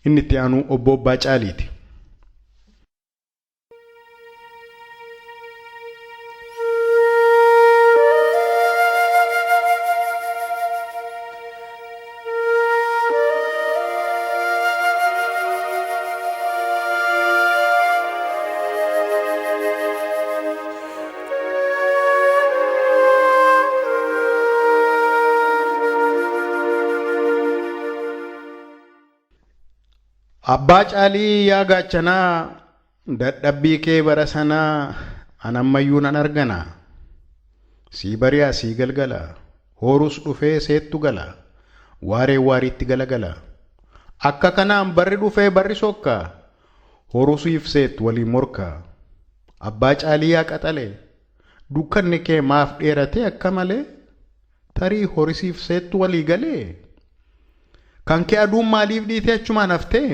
Inni itti aanu obbo Abbaa Caaliiti. Abbaa Caalii yaa gaachanaa dadhabbii kee bara sanaa an ammayyuu nan argana. Sii bari'aa sii galgala hoorus dhufee seettu gala waaree waariitti galagala. Akka kanaan barri dhufee barri sokka horusiif seettu waliin morka. Abbaa Caalii yaa qaxalee dukkanni kee maaf dheeratee akka malee tarii horisiif seettu walii galee. Kan kee aduun maaliif dhiitee achumaan haftee?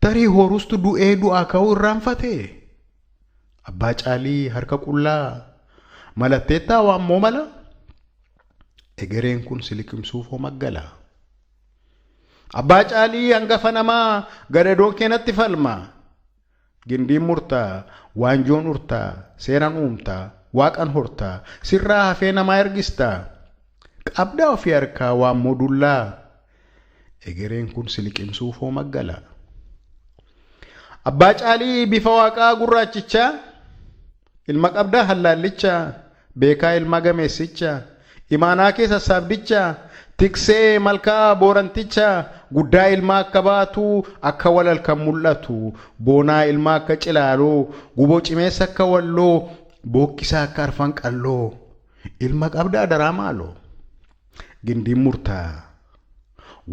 Tarii horustu du'ee du'aa ka'uu irraanfatee? Abbaa Caalii harka qullaa malatteettaa waammoo mala? Egereen kun si liqimsuuf hoo maggala? Abbaa Caalii hangafa namaa gadadoon kee natti falma. Gindiin murtaa, waanjoon urtaa, seeran uumtaa, waaqan hortaa, sirraa hafee namaa ergistaa. Qabdaa ofii harkaa waammoo dullaa. Egereen kun si liqimsuuf hoo maggala. Abbaa Caalii bifa waaqaa gurraachichaa, ilma qabdaa hallaallicha, beekaa ilma gameessicha, imaanaa kee sassaabdicha, tiksee malkaa booranticha, guddaa ilma akka baatu, akka walal kan mul'atu, boonaa ilma akka cilaaloo, guboo cimeessa akka walloo, bookkisaa akka arfan qalloo, ilma qabdaa daraa maaloo. Gindiin murtaa,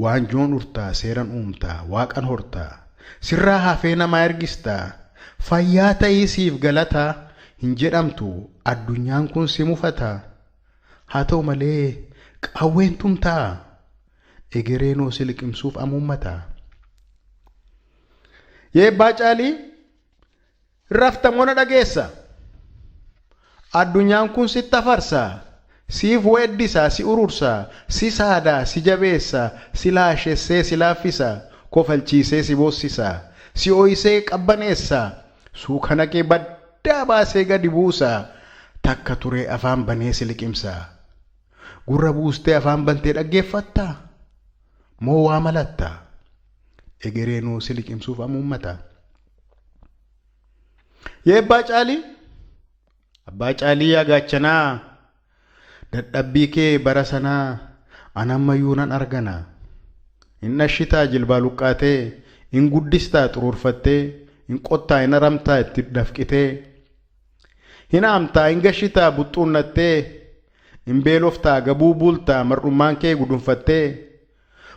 waanjoon urtaa, seeran uumtaa, waaqan hortaa, sirraa hafee namaa ergistaa, fayyaa ta'ii siif galataa hin jedhamtu addunyaan kun si mufata. Haa ta'u malee qawween tumtaa, egereenoo si liqimsuuf amuummata. Yeebbaa Caalii rafta moo na dhageessa? Addunyaan kun sitti afarsa, siif weeddisa, si urursa, si saada, si jabeessa, si laashessee, si laaffisa, kofalchiisee si boossisa, si ooyisee qabbaneessa, suukana kee baddaa baasee gadi buusa, takka turee afaan banee si liqimsa. Gurra buustee afaan bantee dhaggeeffatta? Moo waa malatta? Egereenuu si liqimsuuf amuummata. Yeebbaa Caalii Abbaa Caalii yaa gaachanaa dadhabbii kee bara sanaa an ammayyuu nan argana. Hin dhashitaa jilbaa luqqaatee, hin guddistaa xuruurfattee, hin qottaa hin aramtaa itti dafqitee, hin haamtaa hin gashitaa buxxuunnattee, hin beeloftaa gabuu bultaa mar'ummaan kee gudunfattee,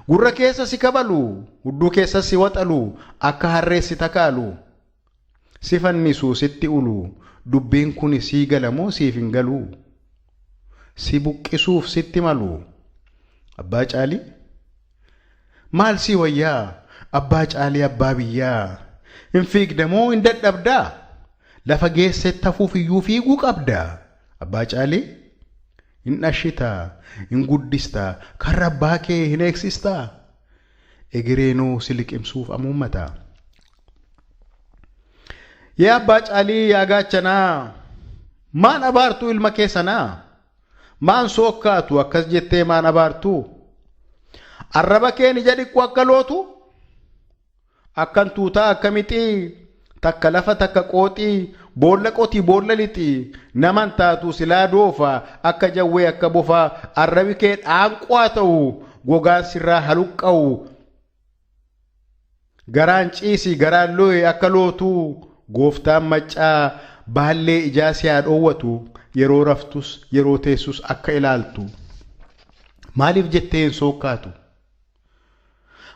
gurra keessa si kabalu, hudduu keessa si waxalu, akka harree si takaalu, si fannisu sitti ulu, dubbiin kun sii gala moo siif hin galu? Si buqqisuuf sitti malu. Abbaa Caalii maal sii wayyaa? Abbaa Caalii abbaa biyyaa. Hin fiigda moo hin dadhabdaa? Lafa geessetti hafuuf iyyuu fiiguu qabda. Abbaa Caalii hin dhashitaa, hin guddistaa, karra abbaa kee hin eegsistaa? Egereenoo si liqimsuuf amuummata. Yaa abbaa Caalii yaa gaachanaa, maan abaartuu ilma kee sanaa? Maan sookkaatu akkas jettee maan abaartuu? Arraba keen ija dhiqqu akka lootu? Akkan tuutaa akka mixii, takka lafa takka qooxii, boolla qotii boolla lixii, naman taatu silaa doofa, akka jawwee akka bofaa, arrabi kee dhaanqoo haa ta'u, gogaan sirraa haluqqa'u, garaan ciisi garaan looye akka lootuu, gooftaan maccaa baallee ijaa si haa dhoowwatu, yeroo raftus yeroo teessus akka ilaaltu. Maaliif jettee hin sookkaatu?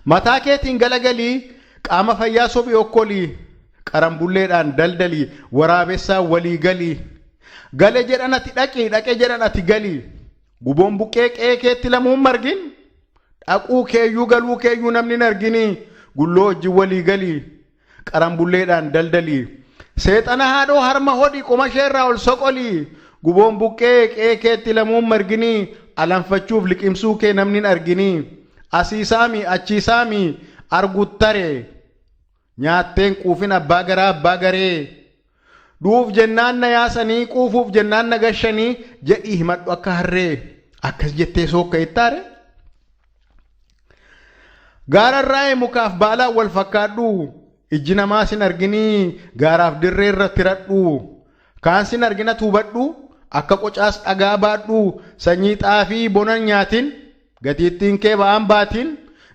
Mataa keetiin galagalii qaama fayyaa sobi okkolii qarambulleedhaan daldalii waraabessaan walii galii gale jedhan ati dhaqi dhaqe jedhan ati galii guboon buqqee qe'ee keetti lamuun margin dhaquu keeyyuu galuu keeyyuu namni hin arginii gulloo wajjin walii galii qarambulleedhaan daldalii seexana haadhoo harma hodhi qoma isheerraa ol soqolii guboon buqqee qe'ee keetti lamuun marginii alanfachuuf liqimsuu kee namni hin arginii asii saami achii saami Arguttaree nyaatteen quufin abbaa garaa abbaa garee. Du'uuf jennaan na yaasanii quufuuf jennaan na gashanii jedhii himadhu akka harree akkas jettee sookka ittaare. Gaararraa mukaaf baalaan wal fakkaadhu ijji namaa sin arginii gaaraaf dirree irra tiradhu kaan sin argina tuubadhu akka qocaas dhagaa baadhu sanyii xaafii bonan nyaatin gatiittiin kee ba'aan baatin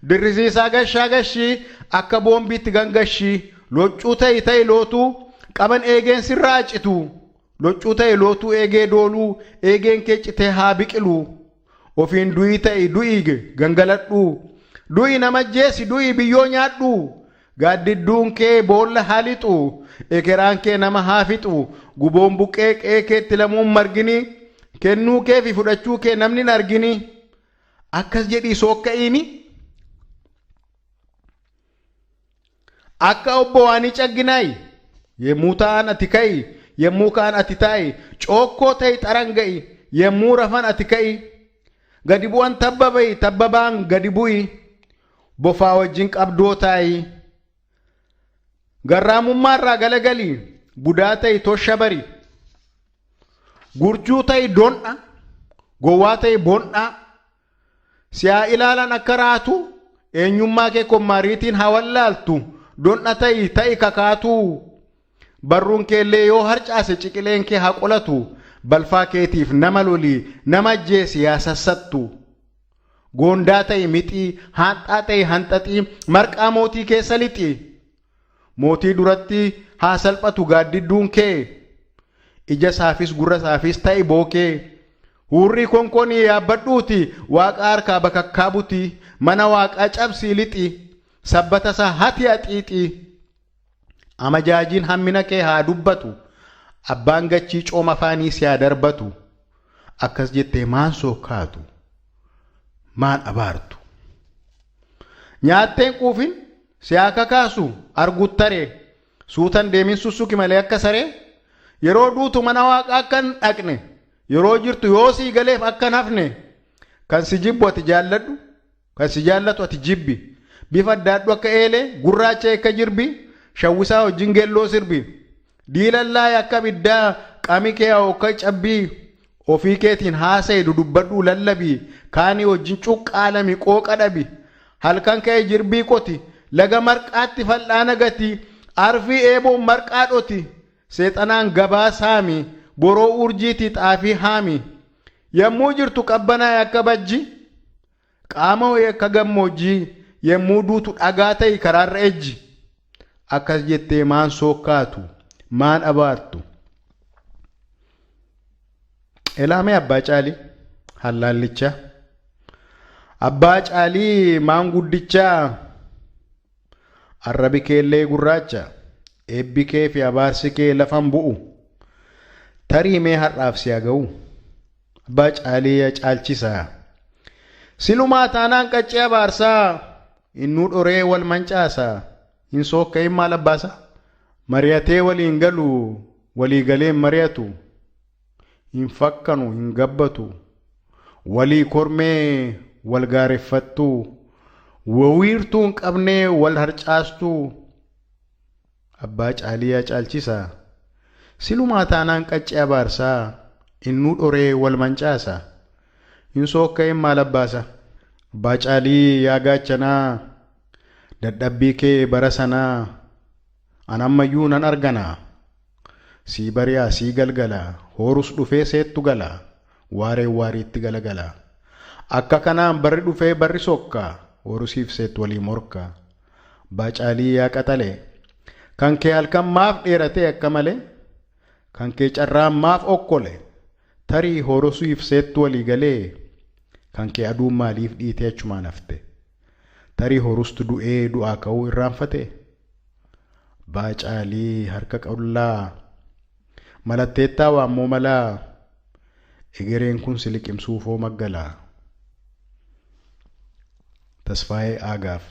dirrisiisaa gashaa gashii akka boombiitti gangashii loccuu ta'i ta'i lootuu qaban eegeen sirraa citu loccuu ta'e lootuu eegee dooluu eegeen kee citee haa biqilu ofiin du'ii ta'i du'ii gangaladhu du'i nama jeesi du'i biyyoo nyaadhu gaaddidduun kee boolla haa lixu ekeraan kee nama haa fixu guboon buqqee qe'ee keetti lamuun margini kennuu kee fi fudhachuu kee namni hin argini akkas jedhii sookka'iini. Akka obbo Waanii Cagginaayi yemmuu taa'an ati ka'i yemmuu ka'an ati taa'i cookkoo ta'i xaran ga'i yemmuu rafan ati ka'i gadi bu'an tabba ba'i tabba ba'an gadi bu'i bofaa wajjin qabdoo taa'i garraamummaarraa galagali budaa ta'i tosha bari gurjuu ta'i dondha gowwaa ta'i bondhaa si'aa ilaalan akka raatu eenyummaa kee kommaariitiin haa wallaaltu dondha ta'i ta'i kakaatu barruun keellee yoo harcaase ciqileen kee haa qolatu balfaa keetiif nama loli nama ajjeesi yaa sassattu goondaa ta'i mixii haanxaa ta'i hanxaxii marqaa mootii keessa lixi mootii duratti haa salphatu gaaddidduun kee ija isaafis gurra isaafis ta'i bookee Hurrii konkonii yaabbadhuuti waaqa harkaa bakakkaa buti mana waaqaa cabsii lixi sabbata isaa hati haxiixi amajaajiin hammina kee haa dubbatu abbaan gachii cooma afaanii si haa darbatu akkas jettee maan sookkaatu maan abaartu. Nyaatteen quufin si haa kakaasu arguttaree suutan deemin sussuki malee akka saree yeroo duutu mana waaqaa akka hin dhaqne yeroo jirtu yoo sii galeef akka hin hafne kan si jibbu ati jaalladhu kan si jaallatu ati jibbi bifa addaadhu akka eelee gurraacha akka jirbi shawwisaa wajjin geelloo sirbi diilallaay akka abiddaa qaami kee akka cabbii ofii keetiin haasa'e dudubbadhuu lallabii kaanii wajjin cuqqaalami qooqa dhabi halkan ka'e jirbii qoti laga marqaatti fal'aana gati arfii eeboon marqaa dhoti seexanaan gabaa saami boroo urjiitii xaafii haami yommuu jirtu qabbanaa'e akka bajji qaama ho'e akka gammoojjii yommuu duutu dhagaa ta'i karaarra ejji akkas jettee maan sookkaatu maan abaartu. Elaamee abbaa caalii hallaallichaa abbaa caalii maanguddichaa arrabi keellee gurraacha eebbi kee fi abaarsi kee lafan bu'u tarii mee har'aaf si haga'u abbaa caalii yaa caalchisaa silumaa taanaan qaccee abaarsaa innuu dhoree wal mancaasaa hin sookka'in maal abbaasaa mari'atee waliin galu walii galeen mari'atu hin fakkanu hin gabbatu walii kormee wal gaareffattu wawiirtuu hin qabnee wal harcaastuu abbaa caalii yaa caalchisaa silumaa taanaan qaccee abaarsaa innuu dhoree wal mancaasa hin sookka'in maal abbaasa abbaa caalii yaa gaachanaa dadhabbii kee bara sanaa an ammayyuu nan arganaa sii bari'aa sii galgala horus dhufee seettu gala waareen waariitti galagala akka kanaan barri dhufee barri sokka horusiif seettu walii morka abbaa caalii yaa qaxale kan kee halkan maaf dheeratee akka malee kan kee carraan maaf okkole tarii horusiif seettu walii galee kan kee aduun maaliif dhiitee achumaan hafte tarii horustu du'ee du'aa ka'uu irraanfate abbaa caalii harka qullaa malatteettaa waammoo malaa egereen kun si liqimsuufoo maggalaa. Tasfaayee Aagaaf.